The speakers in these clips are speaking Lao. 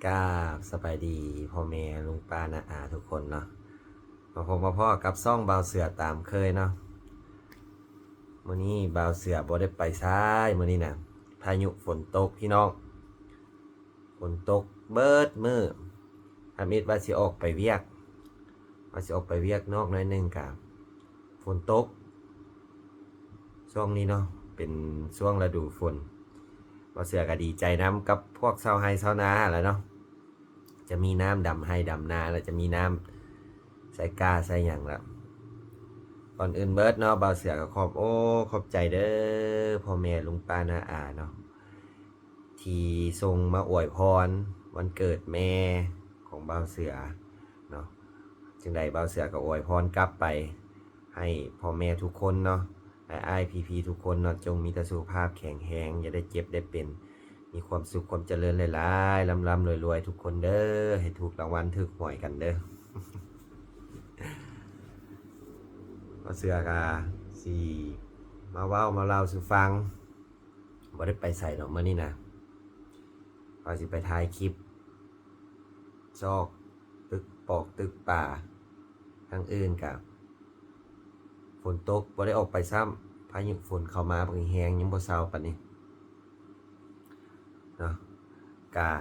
ກາບສະບາຍດີພໍ່ແມ່ລຸງປ້ານ້າອາທຸກຄົນເນາະ ມາພົບມາພໍ້ກັບຊ່ອງບ່າວເສືອຕາມເຄີຍເນາະ. ມື້ນີ້ບ່າວເສືອບໍ່ໄດ້ໄປໃສ ມື້ນີ້ນະ ພາຍຸຝົນຕົກພີ່ນ້ອງ ຝົນຕົກເບິດມື້. ທຳອິດວ່າຊິອອກໄປວຽກ ວ່າຊິອອກໄປວຽກນອກໜ້ອຍໜຶ່ງກະຝົນຕົກ ຊ່ວງນີ້ເນາະ ເປັນຊ່ວງລະດູຝົນ. ບ່າວເສືອກະດີໃຈນຳກັບພວກຊາວໄຮ່ຊາວນາຫັ້ນລະເນາະ ຈະມີນ້ຳດຳໄຮ່ດຳນາ ແລະ ຈະມີນ້ຳໃສ່ກ້າໃສ່ຫຍັງລະ. ກ່ອນອື່ນເບິດເນາະ ບ່າວເສືອກະຂອບອົກຂອບໃຈເດີ ພໍ່ແມ່ລຸງປ້ານ້າອາເນາະ ທີ່ສົ່ງມາອວຍພອນວັນເກີດແມ່ຂອງບ່າວເສືອເນາະ. ຈັ່ງໃດບ່າວເສືອກະອວຍພອນກັບໄປໃຫ້ພໍ່ແມ່ທຸກຄົນເນາະ ອ້າຍໆພີ່ໆທຸກຄົນເນາະ ຈົ່ງມີແຕ່ສຸຂະພາບແຂງແຮງ ຢ່າໄດ້ເຈັບໄດ້ເປັນ ມີຄວາມສຸກຄວາມຈະເລີນຫຼາຍໆ ລ່ຳໆລວຍໆທຸກຄົນເດີ ໃຫ້ຖືກລາງວັນຖືກຫວຍກັນເດີ. ບ່າວເສືອກະຊິມາເວົ້າມາເລົ່າສູ່ຟັງ ບໍ່ໄດ້ໄປໃສດອກມື້ນີ້ນະ ວ່າຊິໄປຖ່າຍຄລິບຊອກຕຶກປອກຕຶກປາ ທາງອື່ນກະຝົນຕົກ ບໍ່ໄດ້ອອກໄປຊ້ຳ ພາຍຸຝົນເຂົ້າມາບັກແຮງ ຍັງບໍ່ເຊົາປານນີ້ເນາະ. ກະ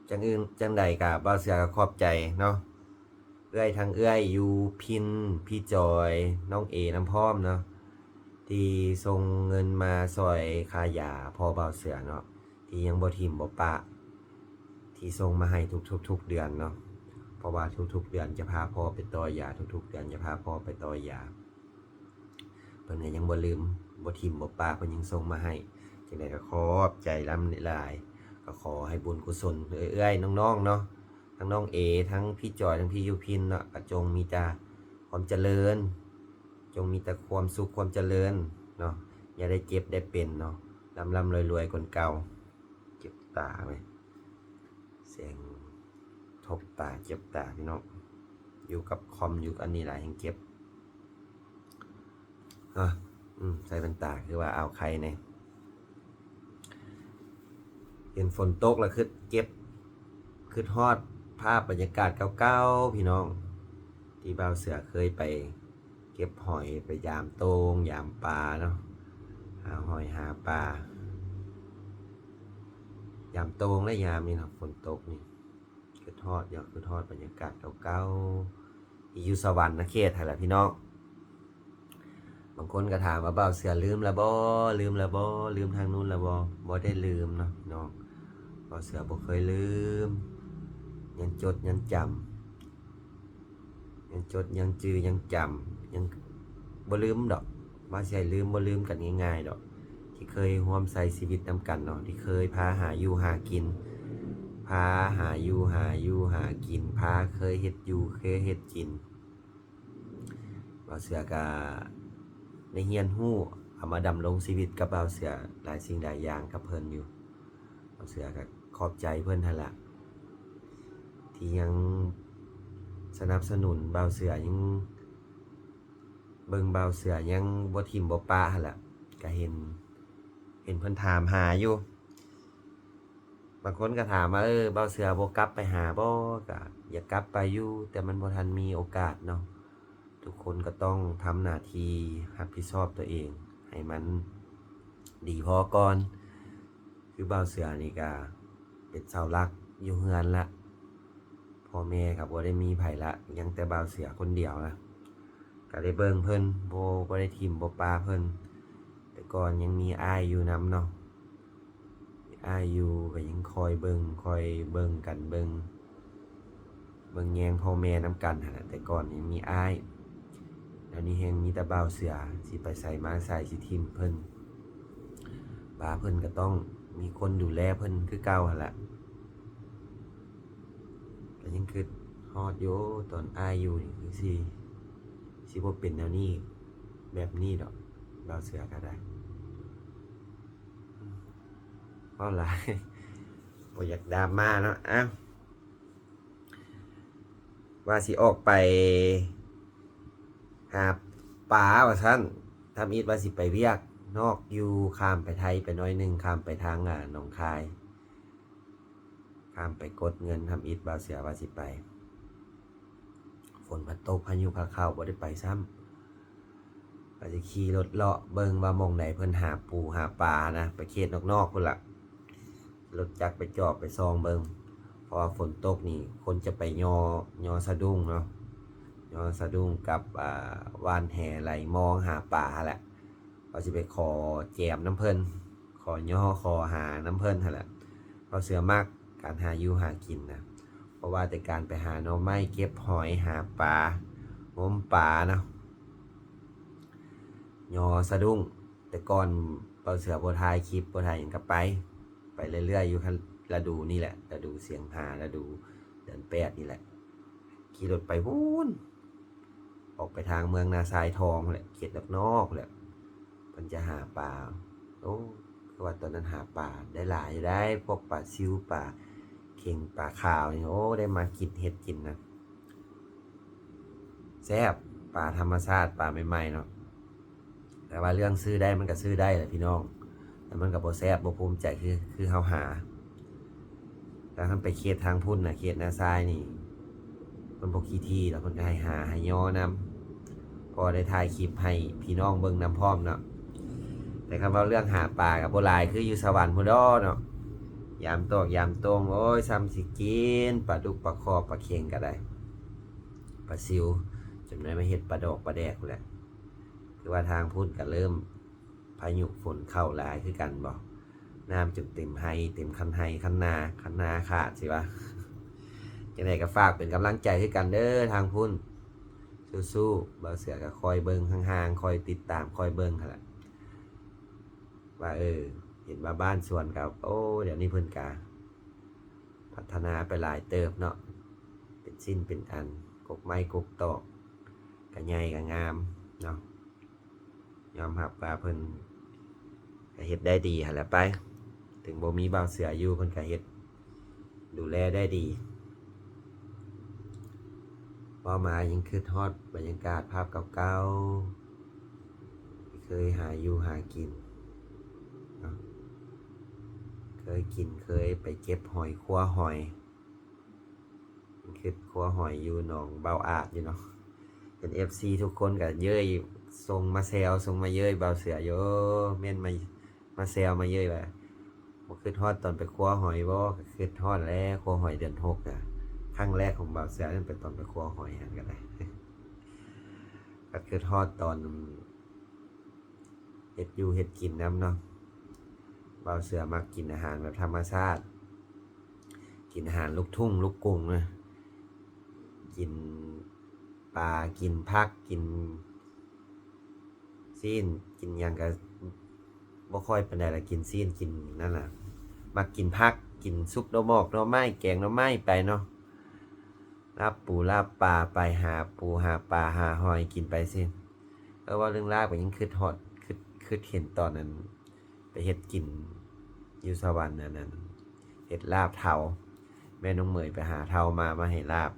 ຈັ່ງອື່ນຈັ່ງໃດກະ ບ່າວເສືອກະຂອບໃຈເນາະ ເອື້ອຍທັງເອື້ອຍຢູ່ພິນ ພີ່ຈອຍ ນ້ອງເອນຳພ້ອມເນາະ ທີ່ສົ່ງເງິນມາຊ່ອຍຄ່າຢາພໍ່ບ່າວເສືອເນາະ ທີ່ຍັງບໍ່ຖິ້ມບໍ່ປະ ທີ່ສົ່ງມາໃຫ້ທຸກໆເດືອນເນາະ ເພາະວ່າທຸກໆເດືອນຈະພາພໍ່ໄປຕໍ່ຢາ ທຸກໆເດືອນຈະພາພໍ່ໄປຕໍ່ຢາ. ເພິ່ນກະຍັງບໍ່ລືມ ບໍ່ຖິ້ມບໍ່ປະ ເພິ່ນຍັງສົ່ງມາໃຫ້. ຈັ່ງໃດກະຂອບໃຈຫຼາຍໆ ກະຂໍໃຫ້ບຸນກຸສົນເອື້ອຍໆນ້ອງໆເນາະ ທັງນ້ອງເອ ທັງພີ່ຈອຍ ທັງພີ່ຢູ່ພິນເນາະ ກະຈົ່ງມີແຕ່ຄວາມຈະເລີນ ຈົ່ງມີແຕ່ຄວາມສຸກຄວາມຈະເລີນເນາະ ຢ່າໄດ້ເຈັບໄດ້ເປັນເນາະ ລ່ຳໆລວຍໆກວ່າເກົ່າ. ເຈັບຕາເວີຍ ແສງທົບຕາເຈັບຕາພີ່ນ້ອງ ຢູ່ກັບຄອມຢູ່ອັນນີ້ຫຼາຍແຮງເຈັບ. ອາ ອືມ ໃສ່ແວ່ນຕາຄືວ່າອາວໄຄແດ່ ເຫັນຝົນຕົກລະຄຶດເກັບ ຄຶດຮອດພາບບັນຍາກາດເກົ່າໆ ພີ່ນ້ອງ ທີ່ບ່າວເສືອເຄີຍໄປເກັບຫອຍ ໄປຢາມໂຕ່ງຢາມປາເນາະ ຫາຫອຍຫາປາ ຢາມໂຕ່ງແລະຍາມນີ້ເນາະ ຝົນຕົກນີ້ ຄຶດຮອດຢູ່ ຄຶດຮອດບັນຍາກາດເກົ່າໆ ທີ່ຢູ່ສະຫວັນນະເຂດຫັ້ນລະພີ່ນ້ອງ. ບາງຄົນກະຖາມວ່າ ບ່າວເສືອລືມລະບໍ່ ລືມລະບໍ່ ລືມທາງນູ້ນລະບໍ່? ບໍ່ໄດ້ລືມເນາະພີ່ນ້ອງ ບ່າວເສືອບໍ່ເຄີຍລືມ ຍັງຈົດຍັງຈຳ ຍັງຈົດຍັງຈື່ຍັງຈຳ ຍັງບໍ່ລືມດອກ ວ່າຊິໃຫ້ລືມບໍ່ລືມກັນງ່າຍໆດອກ ທີ່ເຄີຍຮ່ວມໃຊ້ຊີວິດນຳກັນເນາະ ທີ່ເຄີຍພາຫາຢູ່ຫາກິນ ພາຫາຢູ່ຫາຢູ່ຫາກິນ ພາເຄີຍເຮັດຢູ່ເຄີຍເຮັດກິນ. ບ່າວເສືອກະໄດ້ຮຽນຮູ້ ເອົາມາດຳລົງຊີວິດກັບບ່າວເສືອຫຼາຍສິ່ງຫຼາຍຢ່າງກັບເພິ່ນຢູ່. ບ່າວເສືອກະຂອບໃຈເພິ່ນຫັ້ນລະ ທີ່ຍັງສະໜັບສະໜູນບ່າວເສືອ ຍັງເບິ່ງບ່າວເສືອ ຍັງບໍ່ຖິ້ມບໍ່ປະຫັ້ນລະ. ກະເຫັນ ເຫັນເພິ່ນຖາມຫາຢູ່. ບາງຄົນກະຖາມວ່າ ເອີ ບ່າວເສືອບໍ່ກັບໄປຫາບໍ່? ກະຢາກກັບໄປຢູ່ ແຕ່ມັນບໍ່ທັນມີໂອກາດເນາະ. ທຸກຄົນກະຕ້ອງທຳໜ້າທີ່ຮັບຜິດຊອບຕົວເອງໃຫ້ມັນດີພໍກ່ອນ. ຄືບ່າວເສືອນີ້ກະເປັນເສົາຫຼັກຢູ່ເຮືອນລະ ພໍ່ແມ່ກະບໍ່ໄດ້ມີໃຜລະ ຍັງແຕ່ບ່າວເສືອຄົນດຽວລະ. ກະໄດ້ເບິ່ງເພິ່ນ ບໍ່ ບໍ່ໄດ້ຖິ້ມບໍ່ປະເພິ່ນ. ແຕ່ກ່ອນຍັງມີອ້າຍຢູ່ນຳເນາະ ມີອ້າຍຢູ່ກະຍັງຄອຍເບິ່ງ ຄອຍເບິ່ງກັນ ເບິ່ງ ເບິ່ງແຍງພໍ່ແມ່ນຳກັນຫັ້ນລະ. ແຕ່ກ່ອນຍັງມີອ້າຍ ດຽວນີ້ແຮ່ງມີແຕ່ບ່າວເສືອ ຊິໄປໃສມາໃສ ຊິຖິ້ມເພິ່ນປະເພິ່ນ ກະຕ້ອງມີຄົນດູແລເພິ່ນຄືເກົ່າຫັ້ນລະ. ກະຍັງຄຶດຮອດຢູ່ ຕອນອ້າຍຢູ່ນີ້ຄືຊິ ຊິບໍ່ເປັນແນວນີ້ແບບນີ້ດອກ ບ່າວເສືອກະໄດ້. ເວົ້າຫຼາຍ ບໍ່ຢາກດຣາມາເນາະ. ອ້າວ ວ່າຊິອອກໄປຫາປາວ່າຊັ້ນ ທຳອິດວ່າຊິໄປວຽກນອກຢູ່ ຂ້າມໄປໄທໄປໜ້ອຍໜຶ່ງ ຂ້າມໄປທາງ ອາ ໜອງຄາຍ. ຂ້າມໄປກົດເງິນທຳອິດ ບ່າວເສືອວ່າຊິໄປ ຝົນພັດຕົກ ພາຍຸພາເຂົ້າ ບໍ່ໄດ້ໄປຊ້ຳ ວ່າຊິຂີ່ລົດເລາະເບິ່ງວ່າໝ່ອງໃດເພິ່ນຫາປູຫາປານະ ໄປເຂດນອກໆພຸ້ນລະ ລົດຈັກໄປຈອດໄປສ່ອງເບິ່ງ ເພາະວ່າຝົນຕົກນີ້ ຄົນຈະໄປຍໍ ຍໍສະດຸ້ງເນາະ ຍໍສະດຸ້ງກັບ ອ່າ ຫວ່ານແຫໄຫຼມອງຫາປາຫັ້ນແຫຼະ ວ່າຊິໄປຂໍແຈມນຳເພິ່ນ ຂໍຍໍຂໍຫານຳເພິ່ນຫັ້ນແຫຼະ ເພາະເສືອມັກການຫາຢູ່ຫາກິນນະ ບໍ່ວ່າແຕ່ການໄປຫາໜໍ່ໄມ້ ເກັບຫອຍ ຫາປາ ງົມປາເນາະ ຍໍສະດຸ້ງ ແຕ່ກ່ອນບ່າວເສືອບໍ່ຖ່າຍຄລິບ ບໍ່ຖ່າຍຫຍັງ ກໍໄປ ໄປເລື້ອຍໆຢູ່ ລະດູນີ້ແຫຼະ ລະດູສິງຫາ ລະດູເດືອນແປດນີ້ແຫຼະ ຂີ່ລົດໄປພຸ້ນ ອອກໄປທາງເມືອງນາຊາຍທອງພຸ້ນແຫຼະ ເຂດນອກໆແຫຼະ ເພິ່ນຈະຫາປາ ໂອ້ ຄືວ່າຕອນນັ້ນຫາປາໄດ້ຫຼາຍຢູ່ໃດ໋ ພວກປາຊິວ ປາເຂັງ ປາຂາວນີ້ ໂອ້ ໄດ້ມາກິນ ເຮັດກິນນະ ແຊບ ປາທຳມະຊາດ ປາໃໝ່ໆເນາະ ແຕ່ວ່າເລື່ອງຊື້ໄດ້ມັນກໍຊື້ໄດ້ແຫຼະພີ່ນ້ອງ ແຕ່ມັນກໍບໍ່ແຊບ ບໍ່ພູມໃຈ ຄື ຄືເຮົາຫາ ແຕ່ຄັນໄປເຂດທາງພຸ້ນນະ ເຂດນາຊາຍນີ້ ເພິ່ນບໍ່ຂີ້ຖີ່ ແລ້ວເພິ່ນກໍໃຫ້ຫາໃຫ້ຍໍນຳ ພໍໄດ້ຖ່າຍຄລິບໃຫ້ພີ່ນ້ອງເບິ່ງນຳພ້ອມເນາະ ແຕ່ຄັນເວົ້າເລື່ອງຫາປາກໍບໍ່ຫຼາຍຄືຢູ່ສະຫວັນພຸ້ນດອກເນາະ ຍາມຕອກຍາມຕົງ ໂອ້ຍ ສ່ຳຊິກິນ ປາດຸກ ປາຄໍ່ ປາເຂັງກໍໄດ້ ປາຊິວ ຈົນໄດ້ມາເຮັດປາດອກປາແດກພຸ້ນແຫຼະ ຄືວ່າທາງພຸ້ນກໍເລີ່ມ ພາຍຸຝົນເຂົ້າຫຼາຍຄືກັນບໍ ນ້ຳຈົນເຕັມໄຮ່ ເຕັມຄັນໄຮ່ຄັນນາ ຄັນນາຂາດຊິວ່າ ຈັ່ງໃດກໍຝາກເປັນກຳລັງໃຈຄືກັນເດີທາງພຸ້ນ ສູ້ໆ ບ່າວເສືອກໍຄອຍເບິ່ງຫ່າງໆ ຄອຍຕິດຕາມ ຄອຍເບິ່ງຫັ້ນແຫຼະ ວ່າ ເອີ ເຫັນວ່າບ້ານສວນກໍ ໂອ້ ດຽວນີ້ເພິ່ນກໍພັດທະນາໄປຫຼາຍເຕີບເນາະ ເປັນຊິ້ນເປັນອັນ ກົກໄມ້ກົກຕອກ ກະໃຫຍ່ກະງາມເນາະ ຍອມຮັບວ່າເພິ່ນກະເຮັດໄດ້ດີຫັ້ນແຫຼະໄປ ເຖິງບໍ່ມີບ່າວເສືອຢູ່ ເພິ່ນກະເຮັດ ດູແລໄດ້ດີ ເວົ້າມາຍັງຄິດຮອດບັນຍາກາດພາບເກົ່າໆ ທີ່ເຄີຍຫາຢູ່ຫາກິນເນາະ ເຄີຍກິນ ເຄີຍໄປເກັບຫອຍ ຄົວຫອຍ ຄິດຄົວຫອຍຢູ່ໜອງເບົາອາດຢູ່ເນາະ ເຫັນເອັຟຊີທຸກຄົນກໍເຍີ້ຍ ສົ່ງມາແຊວ ສົ່ງມາເຍີ້ຍບ່າວເສືອຢູ່ ເມັ້ນມາ ມາແຊວມາເຍີ້ຍວ່າ ບໍ່ຄິດຮອດຕອນໄປຄົວຫອຍບໍ່? ກໍຄິດຮອດແຫຼະ ຄົວຫອຍເດືອນຫົກນະ ຄັ້ງແລກຂອງບ່າວເສືອນັ້ນ ໄປຕອນໄປຄົວຫອຍຫັ້ນກໍໄດ້ ກໍຄິດຮອດຕອນ ເຮັດຢູ່ເຮັດກິນນຳເນາະ ບ່າວເສືອມັກກິນອາຫານແບບທຳມະຊາດ ກິນອາຫານລູກທຸ່ງລູກກຸງນະ ກິນປາ ກິນຜັກ ກິນຊີ້ນ ກິນຫຍັງກະບໍ່ຄ່ອຍປານໃດລະ ກິນຊີ້ນ ກິນນັ້ນລະ ມັກກິນຜັກ ກິນຊຸບໜໍ່ໝອກໜໍ່ໄມ້ ແກງໜໍ່ໄມ້ໄປເນາະ ລາບປູລາບປາ ໄປຫາປູຫາປາຫາຫອຍກິນໄປຊີ້ ເອີ ເວົ້າເລື່ອງລາບກໍຍັງຄິດຮອດ ຄິດ ຄິດເຫັນຕອນນັ້ນ ໄປເຮັດກິນຢູ່ສະຫວັນ ອັນນັ້ນ ເຮັດລາບເທົາ ແມ່ນ້ອງເໝີຍໄປຫາເທົາມາ ມາໃຫ້ລາບ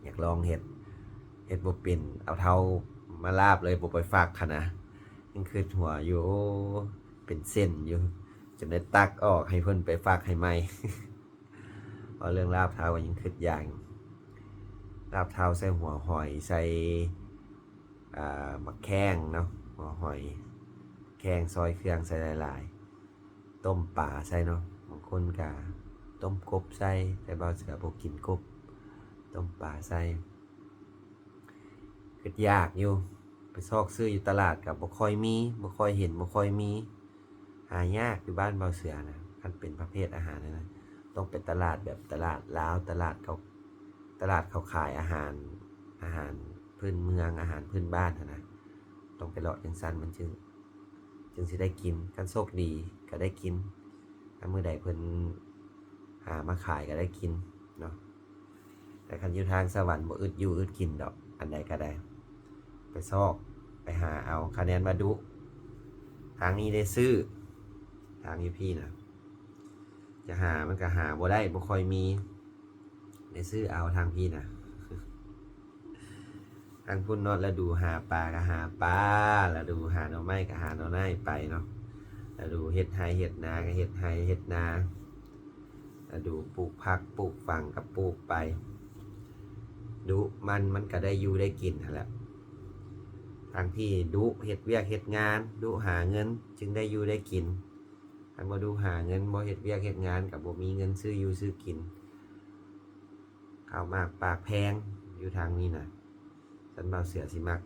ຢາກລອງເຮັດ ເຮັດບໍ່ເປັນ ເອົາເທົາມາລາບເລີຍ ບໍ່ໄປຝັກຫັ້ນນະ ຍັງຄິດຫົວຢູ່ ໂອ້ ເປັນເສັ້ນຢູ່ ຈົນໄດ້ຕັກອອກໃຫ້ເພິ່ນໄປຝັກໃຫ້ໃໝ່. ເວົ້າເລື່ອງລາບເທົາກໍຍັງຄິດຢາກ ລາບເທົາໃສ່ຫົວຫອຍ ໃສ່ ອ່າ ໝາກແຂ້ງເນາະ ຫົວຫອຍ ແຂ້ງ ຊອຍເຄື່ອງໃສ່ຫຼາຍໆ ຕົ້ມປາໃສ່ເນາະ ບາງຄົນກະຕົ້ມກົບໃສ່ ແຕ່ບ່າວເສືອບໍ່ກິນກົບ ຕົ້ມປາໃສ່ ຄິດຢາກຢູ່ ໄປຊອກຊື້ຢູ່ຕະຫຼາດກໍບໍ່ຄ່ອຍມີ ບໍ່ຄ່ອຍເຫັນ ບໍ່ຄ່ອຍມີ ຫາຍາກຢູ່ບ້ານບ່າວເສືອນະ ຄັນເປັນປະເພດອາຫານນັ້ນນະ ຕ້ອງໄປຕະຫຼາດແບບຕະຫຼາດລາວ ຕະຫຼາດເຂົາ ຕະຫຼາດເຂົາຂາຍອາຫານ ອາຫານພື້ນເມືອງ ອາຫານພື້ນບ້ານຫັ້ນນະ ຕ້ອງໄປເລາະຈັ່ງຊັ້ນມັນຈຶ່ງ ຈຶ່ງຊິໄດ້ກິນ ຄັນໂຊກດີກໍໄດ້ກິນ ຖ້າມື້ໃດເພິ່ນຫາມາຂາຍກໍໄດ້ກິນເນາະ ແຕ່ຄັນຢູ່ທາງສະຫວັນບໍ່ອຶດຢູ່ອຶດກິນດອກ ອັນໃດກໍໄດ້ ໄປຊອກໄປຫາເອົາ ຄະແນນວ່າດຸ ທາງນີ້ໄດ້ຊື້ ທາງຢູ່ພີ້ນະ ຈະຫາມັນກໍຫາບໍ່ໄດ້ ບໍ່ຄ່ອຍມີ ໄດ້ຊື້ເອົາທາງພີ້ນະ ທາງພຸ້ນເນາະ ລະດູຫາປາກໍຫາປາ ລະດູຫາໜໍ່ໄມ້ກໍຫາໜໍ່ໄມ້ໄປເນາະ ລະດູເຮັດໄຮ່ເຮັດນາກໍເຮັດໄຮ່ເຮັດນາ ລ ດູກ ປູກຜັກ ປູກຝັງກໍປູກໄປ ດຸໝັ່ນ ມັນກໍໄດ້ຢູ່ໄດ້ກິນຫັ້ນແຫຼະ. ທາງທີ່ດຸເຮັດວຽກເຮັດງານ ດຸຫາເງິນ ຈຶ່ງໄດ້ຢູ່ໄດ້ກິນ. ຄັນບໍ່ດຸຫາເງິນ ບໍ່ເຮັດວຽກເຮັດງານ ກໍບໍ່ມີເງິນຊື້ຢູ່ຊື້ກິນ. ເຂົ້າໝາກປາກແພງຢູ່ທາງນີ້ນະ. ຊັ້ນບ່າວເສືອຊິມັກ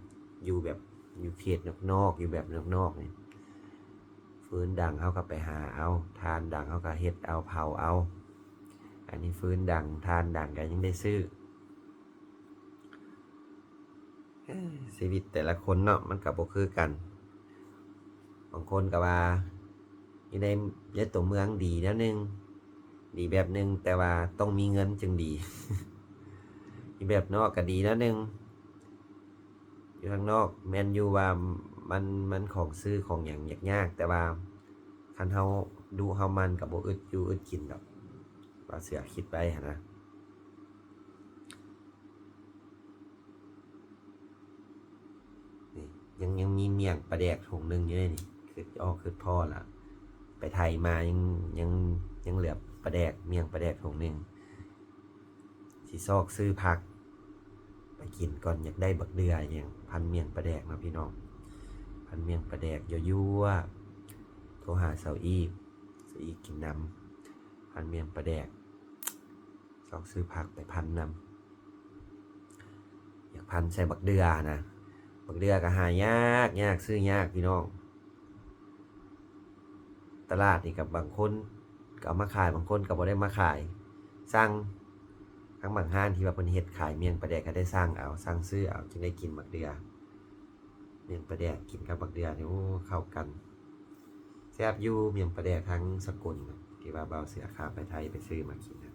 ຢູ່ແບບ ຢູ່ເຂດນອກໆ ຢູ່ແບບນອກໆນີ້. ຟືນດັງເຮົາກໍໄປຫາເອົາ, ຖ່ານດັງເຮົາກໍເຮັດເອົາ ເຜົາເອົາ. ອັນນີ້ຟືນດັງ ຖ່ານດັງກໍຍັງໄດ້ຊື້. ເອີ ຊີວິດແຕ່ລະຄົນເນາະ ມັນກໍບໍ່ຄືກັນ. ບາງຄົນກໍວ່າ ຢູ່ໃນ ໃນຕົວເມືອງດີແນວໜຶ່ງ ດີແບບໜຶ່ງ ແຕ່ວ່າຕ້ອງມີເງິນຈຶ່ງດີ. ຢູ່ແບບນອກກໍດີແນວໜຶ່ງ ຢູ່ທາງນອກແມ່ນຢູ່ວ່າມັນ ມັນຂອງຊື້ຂອງຫຍັງຍາກໆ ແຕ່ວ່າຄັນເຮົາດຸເຮົາໝັ່ນກໍບໍ່ອຶດຢູ່ອຶດກິນດອກ. ບ່າວເສືອຄິດໄວ້ຫັ້ນນະ. ນີ້ ຍັງ ຍັງມີໝ້ຽງປາແດກຖົງໜຶ່ງຢູ່ເດ້ນີ້ ຄຶດອອກຄຶດພໍ້ລະ ໄປໄຖມາ ຍັງ ຍັງ ຍັງເຫຼືອປາແດກ ໝ້ຽງປາແດກຖົງໜຶ່ງ. ຊິຊອກຊື້ຜັກໄປກິນກ່ອນ. ຢາກໄດ້ບັກເດື່ອຫຍັງ ພັນໝ້ຽງປາແດກເນາະພີ່ນ້ອງ ພັນໝ້ຽງປາແດກ ຍົວໆ. ໂທຫາສາວອີກ ສາວອີກກິນນຳ ພັນໝ້ຽງປາແດກ. ຊອກຊື້ຜັກໄປພັນນຳ ຢາກພັນໃສ່ບັກເດື່ອນະ. ບັກເດື່ອກໍຫາຍາກ ຍາກ ຊື້ຍາກພີ່ນ້ອງ. ຕະຫຼາດນີ້ກໍບາງຄົນກໍເອົາມາຂາຍ ບາງຄົນກໍບໍ່ໄດ້ມາຂາຍ ສັ່ງ. ທາງບາງຮ້ານທີ່ວ່າເພິ່ນເຮັດຂາຍໝ້ຽງປາແດກກໍໄດ້ສັ່ງເອົາ ສັ່ງຊື້ເອົາ ຈຶ່ງໄດ້ກິນບັກເດື່ອ. ໝ້ຽງປາແດກກິນກັບບັກເດື່ອນີ້ ໂອ້ ເຂົ້າກັນ ແຊບຢູ່. ໝ້ຽງປາແດກທາງສະກົນນະ ທີ່ວ່າບ່າວເສືອຂ້າມໄປໄທໄປຊື້ມາກິນນະ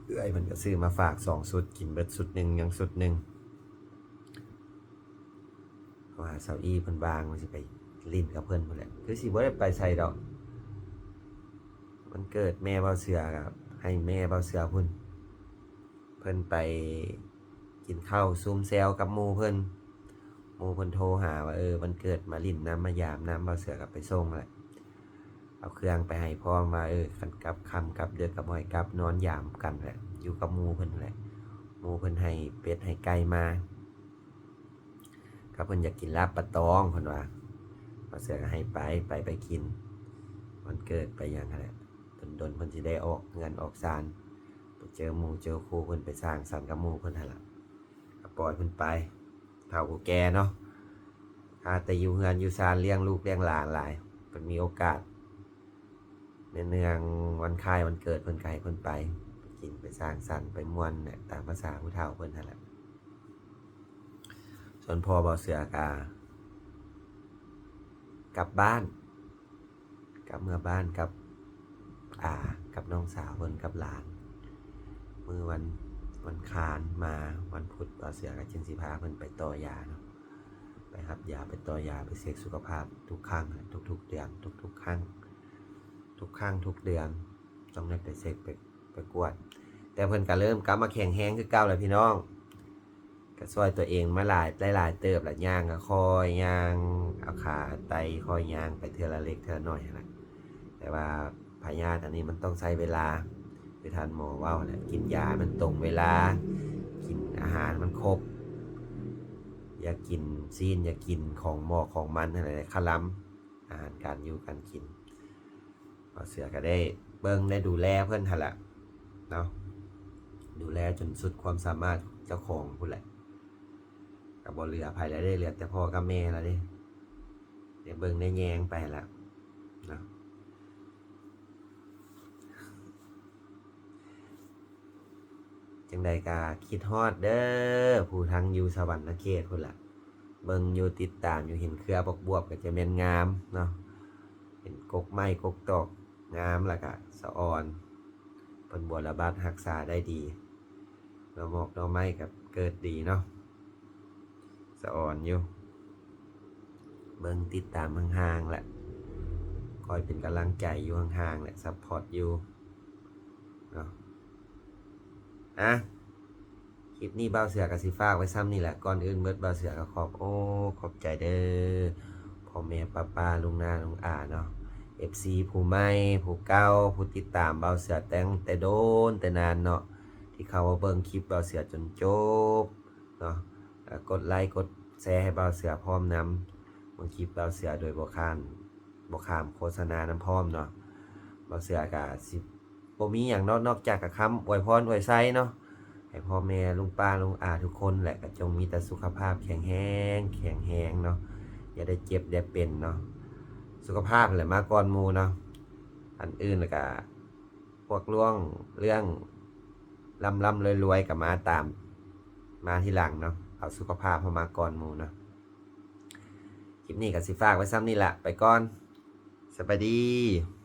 ເອື້ອຍເພິ່ນກໍຊື້ມາຝາກສອງຊຸດ ກິນເບິດຊຸດໜຶ່ງ ຍັງຊຸດໜຶ່ງ. ເພາະວ່າສາວອີເພິ່ນວ່າງ ວ່າຊິໄປຫຼິ້ນກັບເພິ່ນພຸ້ນແຫຼະ ຄືຊິບໍ່ໄດ້ໄປໃສດອກ. ວັນເກີດແມ່ບ່າວເສືອກໍໃຫ້ແມ່ບ່າວເສືອພຸ້ນ ເພິ່ນໄປກິນເຂົ້າຊຸມແຊວກັບໝູ່ເພິ່ນ. ໝູ່ເພິ່ນໂທຫາວ່າ ເອີ ວັນເກີດມາຫຼິ້ນນຳ ມາຢາມນຳ. ບ່າວເສືອກໍໄປສົ່ງແຫຼະ ເອົາເຄື່ອງໄປໃຫ້ພ້ອມວ່າ ເອີ ຄັນກັບຄ່ຳກັບເດິກກໍບໍ່ໃຫ້ກັບ ນອນຢາມກັນແຫຼະ ຢູ່ກັບໝູ່ເພິ່ນແຫຼະ. ໝູ່ເພິ່ນໃຫ້ເປັດໃຫ້ໄກ່ມາ ກໍເພິ່ນຢາກກິນລາບປາຕອງ ເພິ່ນວ່າ. ບ່າວເສືອກໍໃຫ້ໄປ ໄປ ໄປກິນ ວັນເກີດໄປຫຍັງຫັ້ນແຫຼະ. ດົນໆ ເພິ່ນຊິໄດ້ອອກເຮືອນອອກຊານ ໄປເຈີໝູ່ເຈີຄູ່ເພິ່ນ ໄປສັງສັນກັບໝູ່ເພິ່ນຫັ້ນລະ. ກໍປ່ອຍເພິ່ນໄປ ເຖົ້າຜູ້ແກ່ເນາະ ຫາແຕ່ຢູ່ເຮືອນຢູ່ຊານ ລ້ຽງລູກລ້ຽງຫຼານຫຼາຍ. ເພິ່ນມີໂອກາດ ໃນເນື່ອງວັນຄ້າຍວັນເກີດເພິ່ນ ກໍໃຫ້ເພິ່ນໄປ ໄປກິນໄປສັງສັນໄປມ່ວນແຫຼະ ຕາມພາສາຜູ້ເຖົ້າເພິ່ນຫັ້ນແຫຼະ. ສ່ວນພໍ່ບ່າວເສືອກະກັບບ້ານ ກັບເມືອບ້ານກັບອາ ກັບນ້ອງສາວເພິ່ນ ກັບຫຼານ. ມື້ວັນ ວັນຄານມາ ວັນພຸດ ບ່າວເສືອກໍຈຶ່ງຊິພາເພິ່ນໄປຕໍ່ຢາເນາະ ໄປຮັບຢາ ໄປຕໍ່ຢາ ໄປເຊັກສຸຂະພາບທຸກຄັ້ງ ທຸກໆເດືອນ ທຸກໆຄັ້ງ ທຸກຄັ້ງທຸກເດືອນ ຕ້ອງໄດ້ໄປເຊັກ ໄປ ໄປກວດ. ແຕ່ເພິ່ນກໍເລີ່ມກັບມາແຂງແຮງຄືເກົ່າແລ້ວພີ່ນ້ອງ ກໍຊ່ວຍຕົວເອງມາຫຼາຍ ຫຼາຍໆເຕີບລະ. ຍ່າງກໍຄ່ອຍຍ່າງ ເອົາຂາໄຕ່ຄ່ອຍຍ່າງໄປເທື່ອລະເລັກເທື່ອລະໜ້ອຍຫັ້ນລະ. ແຕ່ວ່າພະຍາດອັນນີ້ມັນຕ້ອງໃຊ້ເວລາ ຄືທ່ານໝໍເວົ້າແຫຼະ ກິນຢາໃຫ້ມັນຕົງເວລາ ກິນອາຫານໃຫ້ມັນຄົບ ຢ່າກິນຊີ້ນ ຢ່າກິນຂອງໝອກຂອງມັນຫັ້ນແຫຼະ ຄະລຳ ອາຫານການຢູ່ການກິນ. ບ່າວເສືອກໍໄດ້ເບິ່ງໄດ້ດູແລເພິ່ນຫັ້ນລະເນາະ ດູແລຈົນສຸດຄວາມສາມາດເຈົ້າຂອງພຸ້ນແຫຼະ. ກໍບໍ່ເຫຼືອໃຜແລ້ວເດ້ ເຫຼືອແຕ່ພໍ່ກັບແມ່ແລ້ວເດ້ ໄດ້ເບິ່ງໄດ້ແຍງໄປແລ້ວເນາະ. ຈັ່ງໃດກໍຄິດຮອດເດີ ຜູ້ທັງຢູ່ສະຫວັນນະເຂດພຸ້ນລະ ເບິ່ງຢູ່ຕິດຕາມຢູ່ ເຫັນເຄືອບວບໆກໍຈະແມ່ນງາມເນາະ ເຫັນກົກໄມ້ກົກຕອກງາມ ແລ້ວກະສະອອນ ເພິ່ນບົວລະບັດຮັກສາໄດ້ດີ ໜໍ່ໝອກໜໍ່ໄມ້ກໍເກີດດີເນາະ ສະອອນຢູ່ ເບິ່ງຕິດຕາມຫ່າງໆແຫຼະ ຄອຍເປັນກຳລັງໃຈຢູ່ຫ່າງໆແຫຼະ ຊັບພອດຢູ່ເນາະ. ອະ ຄລິບນີ້ບ່າວເສືອກໍຊິຝາກໄວ້ຊ່ຳນີ້ແຫຼະ. ກ່ອນອື່ນໝົດ ບ່າວເສືອກໍຂອບ ໂອ້ ຂອບໃຈເດີ ພໍ່ແມ່ປ້າໆ ລຸງນ້າລຸງອາເນາະ ເອັຟຊີຜູ້ໃໝ່ ຜູ້ເກົ່າ ຜູ້ຕິດຕາມບ່າວເສືອຕັ້ງແຕ່ດົນແຕ່ນານເນາະ ທີ່ເຂົ້າມາເບິ່ງຄລິບບ່າວເສືອຈົນຈົບເນາະ ກໍກົດໄລກົດແຊໃຫ້ບ່າວເສືອພ້ອມນຳ ເບິ່ງຄລິບບ່າວເສືອໂດຍບໍ່ຂ້າມ ບໍ່ຂ້າມໂຄສະນານຳພ້ອມເນາະ. ບ່າວເສືອກະຊິບໍ່ມີຫຍັງເນາະ ນອກຈາກກະຄຳອວຍພອນອວຍໄຊເນາະ ໃຫ້ພໍ່ແມ່ລຸງປ້າລຸງອາທຸກຄົນແຫຼະ ກະຈົ່ງມີແຕ່ສຸຂະພາບແຂງແຮງ ແຂງແຮງເນາະ ຢ່າໄດ້ເຈັບໄດ້ເປັນເນາະ ສຸຂະພາບແຫຼະມາກ່ອນໝູ່ເນາະ ອັນອື່ນລະກະພວກລວງເລື່ອງລ່ຳໆລວຍໆກະມາຕາມ ມາທີຫຼັງເນາະ ເອົາສຸຂະພາບເຮົາມາກ່ອນໝູ່ເນາະ. ຄລິບນີ້ກະຊິຝາກໄວ້ຊ່ຳນີ້ລະ ໄປກ່ອນ ສະບາຍດີ.